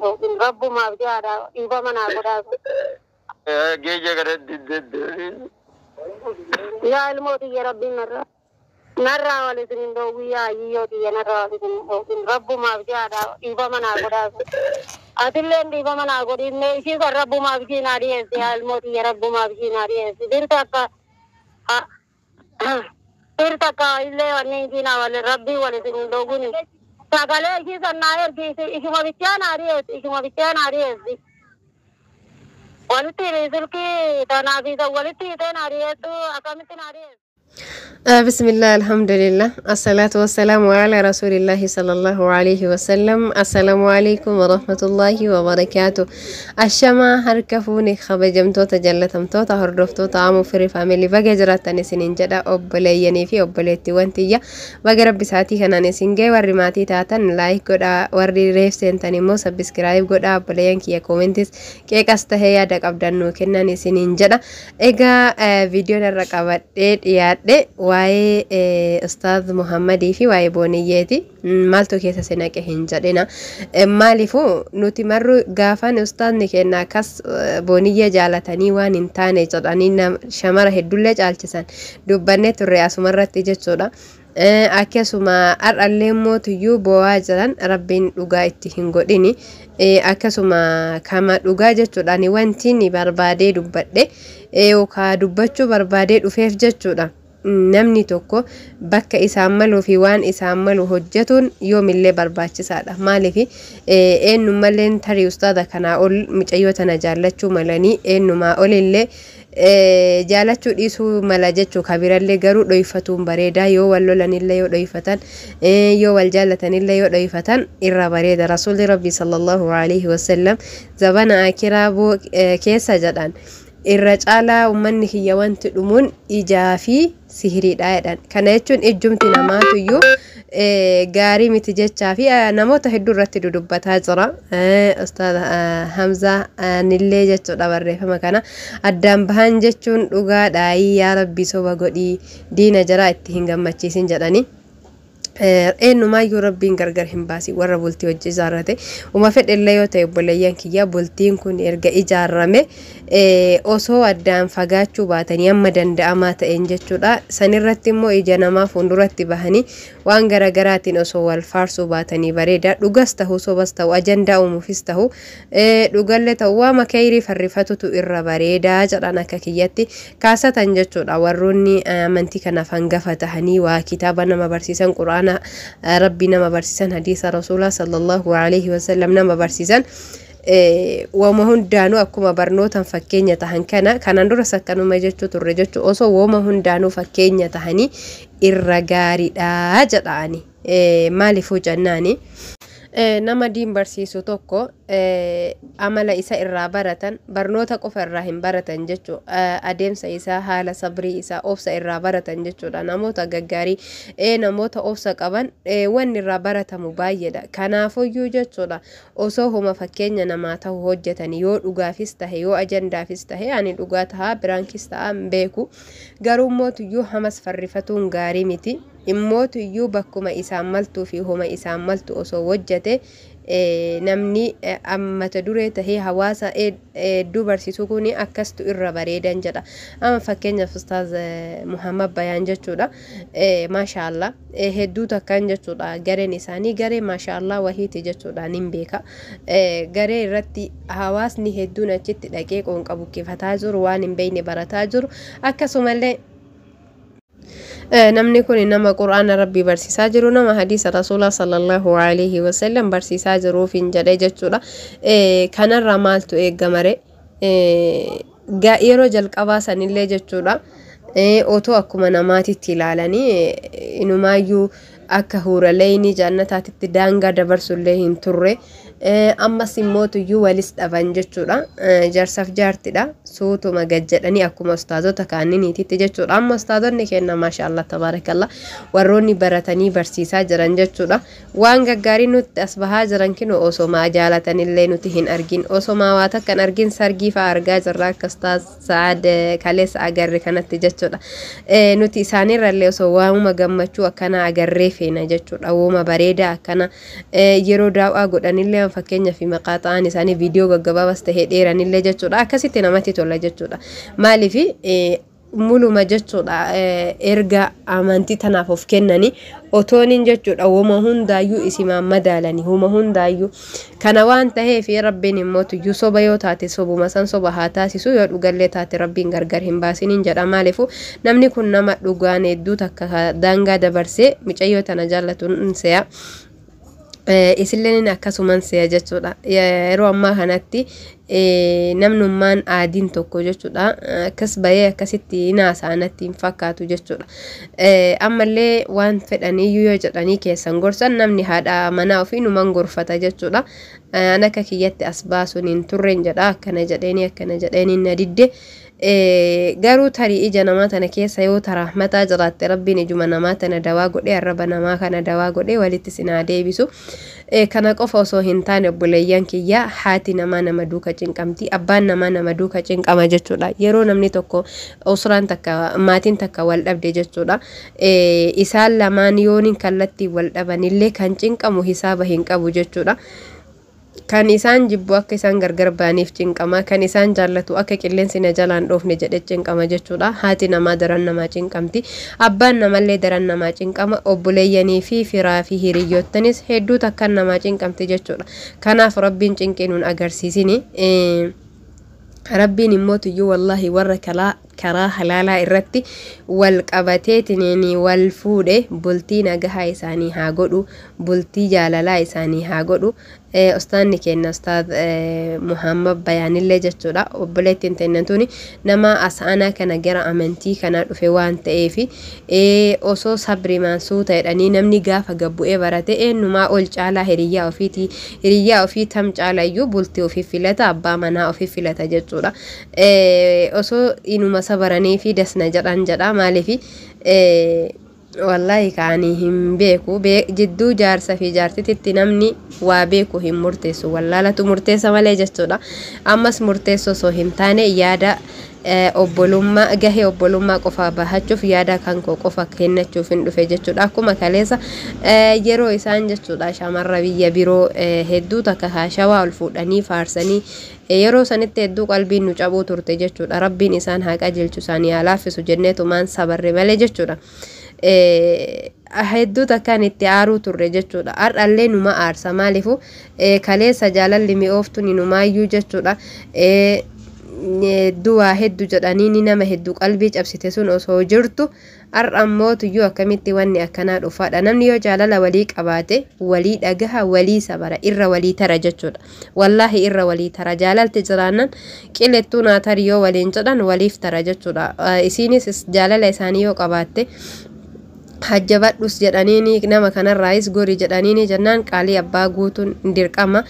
dhoofin rabbumaaf jaadha dhiifama naa godhaa. Geejja kanatti deddeebiin. Yaa ilmoo tiyya rabbiin narraa narraa wal isin hin dhoowwin yaa ayyoo tiyya narraa wal isin hin dhoowwin rabbumaaf jaadha dhiifama naa godhaa. Atilleen dhiifama naa godhi mee ishii kan rabbumaaf ishii naa dhiyeessi yaa ilmoo tiyya rabbumaaf ishii naa dhiyeessi dirta akka dirta akka illee wanni ishii naa wal rabbii wal isin hin dhoowwin sagalee ishii san naa ergi ishuma bichaa naa dhiyeessi ishuma bichaa naa dhiyeessi. Walitti silkii tanaa fi san walitti hiitee naa dhiyeessu akkamitti naa dhiyeessu? Bismillah, alhamdulillah, assalatu wassalamu ala rasulillahi sallallahu alaihi wasallam. Assalamu alaikum warahmatullahi wabarakatuh. Ashamaa harka fuune kabajamtoota jallatamtoota hordoftoota Amuu Firii Faamilii baga jiraattan isiniin jedha obboleeyyanii fi obboleettiiwwan tiyya baga rabbi isaatii kanaan isin ga'e warri maatii taatan like godhaa warri reef seentan immoo subscribe godhaa obboleeyyan kiyya koomentis qeeqas tahee yaada qabdan nuu kennan isiniin jedha. Egaa viidiyoon irra qabadhee dhiyaadhe waa'ee Ustaaz Muhammadii fi waa'ee Booniyyeeti. Maaltu keessa si naqe hin jedhina. Maaliifuu nuti marru gaafan ustaazni keenya akkas Booniyyee jaalatanii waan hin taane jedhanii shamara hedduullee caalchisan dubbannee turre asumarratti jechuudha. Akkasuma har'allee mootuyyuu boo'aa jiran rabbiin dhugaa itti hin godhini. Akkasuma kama dhugaa jechuudhaan wanti ni barbaadee dubbadhe yookaan dubbachuu barbaadee dhufeef jechuudha. Namni tokko bakka isaan maluu fi waan isaan malu hojjetuun yoomillee barbaachisaadha. Maaliif eenyumallee tarii ustaaza kanaa ol mucayyoo tana jaallachuu malanii eenyumaa olillee jaalachuu dhiisuu mala jechuu kabirallee garuu dhoyfatuun bareedaa yoo wal lolanillee yoo dhoyfatan yoo wal jaalatanillee yoo dhoyfatan irra bareeda. Rasuulli Rabbii sallallahu alaihi wasallam zabana akiraa keessa jedhan irra caalaa uummanni kiyya wanti dhumuun ijaa fi sihiriidha jedhan. Kana jechuun ijjumti namaatuyyuu gaarii miti jechaa fi namoota hedduu irratti dudubbataa jira. Ustaaz Hamzaa nillee jechuudha barreeffama kana. Addaan bahan jechuun dhugaadhaayii yaa rabbi soba godhii diina jaraa itti hin gammachiisin jedhanii. Eenyumaayyuu rabbiin gargar hin baasin warra bultii hojii ijaarrate uma fedhellee yoo ta'e obboleeyyan kiyya bultiin kun erga ijaarrame osoo addaan fagaachuu baatanii amma danda'amaa ta'een jechuudha. Sanirratti immoo ija namaa fuulduratti bahanii waan garaagaraatiin osoo wal faarsuu baatanii bareeda. Dhugas ta'u sobas ta'u ajandaa uumuufis ta'u dhugallee ta'u waama kayrii farrifatutu irra bareedaa jedhan akka kiyyatti kaasatan jechuudha. Warroonni amantii kanaaf hangafa tahanii waa kitaaba nama barsiisan quraana rabbii nama barsiisan hadiisa rasuulaa sallallahu alaihi wasallam nama barsiisan wama hundaanuu akkuma barnootaan fakkeenya tahan kana kanaan duras akkanuma jechuu turre jechuu osoo wama hundaanuu fakkeenya tahanii irra gaariidha jedhaani. Maaliifuu jennaani nama diin barsiisu tokko amala isa irraa baratan barnoota qofa irraa hin baratan jechuu adeemsa isaa haala sabrii isaa obsa irraa baratan jechuudha. Namoota gaggaarii namoota obsa qaban wanni irraa baratamu baay'eedha. Kanaafuyyuu jechuudha osoo homa fakkeenya namaa ta'u hojjetan yoo dhugaafis tahe yoo ajandaafis tahe ani dhugaa tahaa biraankis tahaa hin beeku garuu mootuyyuu hamas farrifatuun gaarii miti. Immootuyyuu bakkuma isaan maltuu fi homa isaan maltu osoo hojjete namni mata duree tahee hawaasa hedduu barsiisuu kun akkastu irra bareedan jedha. Amma fakkeenyaaf Ustaaz Muhammad Bayaan jechuudha. Maashaallah hedduu takkaan jechuudha. Gareen isaanii garee maashaallah wahiiti jechuudha nin beeka. Garee irratti hawaasni hedduun achitti dhaqee qoonqa buqqifataa jiru waan hin beekne barataa jiru akkasumallee namni kun nama quraana rabbii barsiisaa jiru nama hadiisa rasuulaa sallallahu alaihi wasallam barsiisaa jiruuf hin jedhe jechuudha. Kanarraa maaltu eegamare yeroo jalqabaa sanillee jechuudha. Otoo akkuma namaatitti ilaalanii inumaayyuu akka huuraleeyni jannataatitti daangaa dabarsullee hin turre. Ammas immootuyyuu walis dhaban jechuudha. Jaarsaaf jaartidha. Suutuma gad jedhanii akkuma ustaazota kaaniniititti jechuudha. Amma ustaazonni kenna maashaallah tabaarakallah warroonni baratanii barsiisaa jiran jechuudha. Waan gaggaarii nutti as bahaa jiran kinoo osomaa jaalatanillee nuti hin argin. Osomaa waa takka hin argin sargii fa'aa argaa jirra akka ustaaz Sa'aad kaleessa agarre kanatti jechuudha. Nuti isaanirrallee osoo waamuma gammachuu akkanaa agarree feena jechuudha. Wooma bareedaa akkana yeroo daawwaa godhanillee dalagan fakkeenyaa fi maqaa ta'an isaanii viidiyoo gaggabaabaas tahee dheeranillee jechuudha. Akkasitti namatti tola jechuudha. Maaliif muluma jechuudha, erga amantii tanaaf of kennanii otoonin jechuudha, wama hundaayyuu isimaan madaalanii wama hundaayyuu kana waan taheef, Rabbiin immoo tuyyuu soba yoo taate sobuma san soba haa taasisu, yoo dhugallee taate Rabbiin gargar hin baasiniin jedha. Maaliifu namni kun nama dhugaan hedduu takka daangaa dabarsee mucayyoo tana jaallatuun se'a. Isilleen akkasuman se'a jechuudha. Yeroo ammaa kanatti namnummaan aadiin tokko jechuudha akkas bahee akkasitti naasaanatti hin fakkaatu jechuudha. Ammallee waan fedhaniiyyuu yoo jedhanii keessan gorsan, namni haadha manaa ofii numan gorfata jechuudha. An akka kiyyatti as baasuun hin turreen jedha. Akkana jedheeni, akkana jedheeni na didde. Garuu tarii ija namaa tana keessa yoo tarahmataa jiraatte, Rabbiin ijuma namaa tana dawaa godhee, arraba namaa kana dawaa godhee walitti sinaa deebisu. Kana qofa osoo hin taane, obboleeyyan kiyya, haati namaa nama duuka cinqamti, abbaan namaa nama duuka cinqama jechuudha. Yeroo namni tokko, usraan takka, maatiin takka wal dhabde jechuudha. Isaan lamaan yooniin kallattii wal dhabanillee kan cinqamu hisaaba hin qabu jechuudha. Kan isaan jibbu akka isaan gargar ba'aniif cinqama, kan isaan jaallatu akka qilleensi na jalaan dhoofne jedhe cinqama jechuudha. Haati namaa daran namaa cinqamti, abbaan namallee daran namaa cinqama, obboleeyyanii fi firaa fi hiriyyoottanis hedduu takkan namaa cinqamti jechuudha. Kanaaf Rabbiin cinqii nuun agarsiisini. Rabbiin immoo tuyyuu wallaahi warra karaa halaalaa irratti wal qabateetiniin wal fuudhe bultii nagahaa isaanii haa godhu, bultii jaalalaa isaanii haa godhu. Ustaanni keenya Ustaad Muhammad Bayaanillee jechuudha, obboleettiin teennatuuni nama asaanaa kana gara amantii kanaa dhufe waan ta'eef, osoo sabrimaan suuta jedhanii, namni gaafa gabbu'ee barate eenyumaa ol caalaa hiriyyaa ofiitii, hiriyyaa ofii tam caalayyuu bultii ofii filata, abbaa manaa ofii filata jechuudha. Osoo inuma sabaranii fi dasna jedhan jedha. Maaliif wallaahi kaanii hin beeku, jidduu jaarsa fi jaartititti namni waa beeku hin murteessu, wallaalatu murteessa malee jechuudha. Ammas murteessu osoo hin taane, yaada obbolummaa, gahee obbolummaa qofa bahachuuf, yaada kan koo qofa kennachuuf hin dhufe jechuudha. Akkuma kaleessa yeroo isaan jechuudha shamarra biyya biroo hedduu takka haashawaa ol fuudhanii faarsanii, yeroo sanitti hedduu qalbiin nu cabuu turte jechuudha. Rabbiin isaan haa qajeelchu, isaanii haa laaffisu jenneetumaan sabarre malee jechuudha. Hedduu takkaan itti aaruu turre jechuudha. Har'allee numa aarsa. Maaliifu kaleessa jaalalli mi'ooftuun numaayyuu jechuudha. Hedduu waa hedduu jedhanii ni nama hedduu qalbii cabsite sun osoo jirtu, har'a ammoo tuyyuu akkamitti wanni akkanaa dhufaadha? Namni yoo jaalala walii qabaate walii dhagaha, walii sabara, irra walii tara jechuudha. Wallaahi irra walii tara. Jaalalti jiraannan qilettuu naa tari yoo waliin jedhan waliif tara jechuudha. Isiinis jaalala isaanii yoo qabaatte, hajjabadhus jedhaniini, nama kanarraayis gori jedhaniini jennaan, qaalii abbaa guutuun dirqama,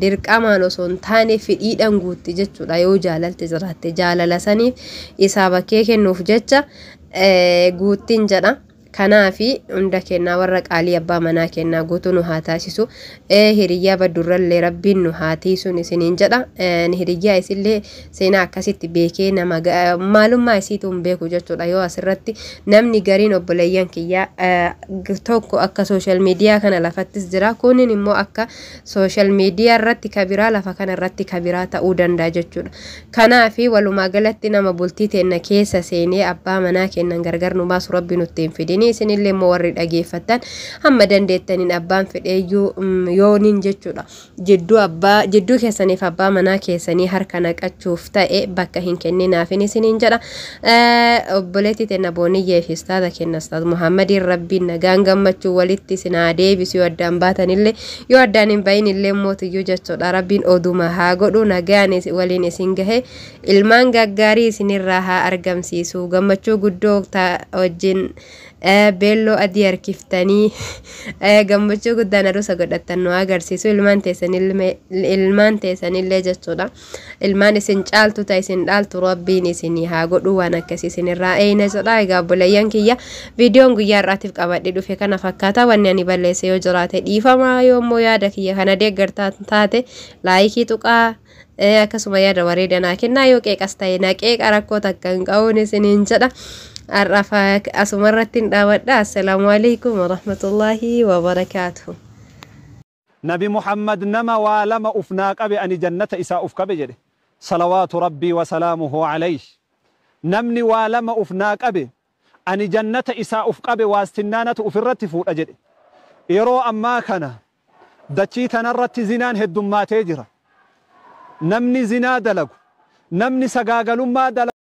dirqamaan osoo hin taane fedhiidhaan guutti jechuudha. Yoo jaalalti jiraatte jaalala saniif isaa bakkee kennuuf jecha guuttiin jedha. Kanaafi hunda kennaa warra qaalii abbaa manaa kennaa guutuu nu haa taasisu. Hiriyyaa baddurrallee Rabbiin nu haa tiisuun isiniin jedha. Hiriyyaa isillee seenaa akkasitti beekee nama maalummaa isiitu hin beeku jechuudha. Yoo asirratti namni gariin, obboleeyyan kiyyaa, tokko akka social media kana lafattis jira, kunin immoo akka social media irratti kabiraa, lafa kana irratti kabiraa ta'uu danda'a jechuudha. Kanaafi walumaa galatti nama bultii teenna keessa seenee abbaa manaa kennan gargar nu baasu Rabbi nutti hin fidini. Isinillee immoo warri dhageeffattan hamma dandeettaniin abbaan fedheeyyuu yooniin jechuudha jidduu abbaa, jidduu keessaniif abbaa manaa keessanii harka naqachuuf ta'e bakka hin kenninaafin isiniin jedha. Obboleetti teenna Booniyyee fi ustaaza kenna Ustaaz Muhammadiin Rabbiin nagaan gammachuu walitti isin haa deebisu. Yoo addaan baatanillee, yoo addaan hin bahin illee mootiyyuu jechuudha, Rabbiin oduma haa godhu, nagaan waliin isin gahe, ilmaan gaggaarii isinirraa haa argamsiisu, gammachuu guddoo wajjin beelloo adii harkiftanii gammachuu guddaan aruusa godhattan nu agarsiisu. Ilmaan teessanillee jechuudha, ilmaan isin caaltu ta isin dhaaltu Rabbiin isinii haa godhu, waan akkasii isinirraa eeyna jedha. Egaa obboleeyyan kiyya, viidiyoon guyyaa har'aatiif qabadhe dhufe kana fakkaata. Wanni ani balleesse yoo jiraate dhiifama, yoommoo yaada kiyya kana deeggartaa taate like tuqaa, akkasuma yaada bareeda naa kennaa, yoo qeeqas ta'e na qeeqa, rakkoo takka hin qabuun isiniin jedha. Har'aaf asumarratti hin dhaabadha. Assalaamu alaikum warahmatullaahi wabarakaatuh. Nabi Muhammad nama waa lama uf naa qabe ani jannata isaa uf qabe jedhe. Salawaatu Rabbii wa salaamuhu alayhi. Namni waa lama uf naa qabe ani jannata isaa uf qabe, waastinnaanatu ufirratti fuudha jedhe. Yeroo ammaa kana dachii tanarratti zinaan heddummaatee jira. Namni zinaa dalagu, namni sagaagalummaa dalagu.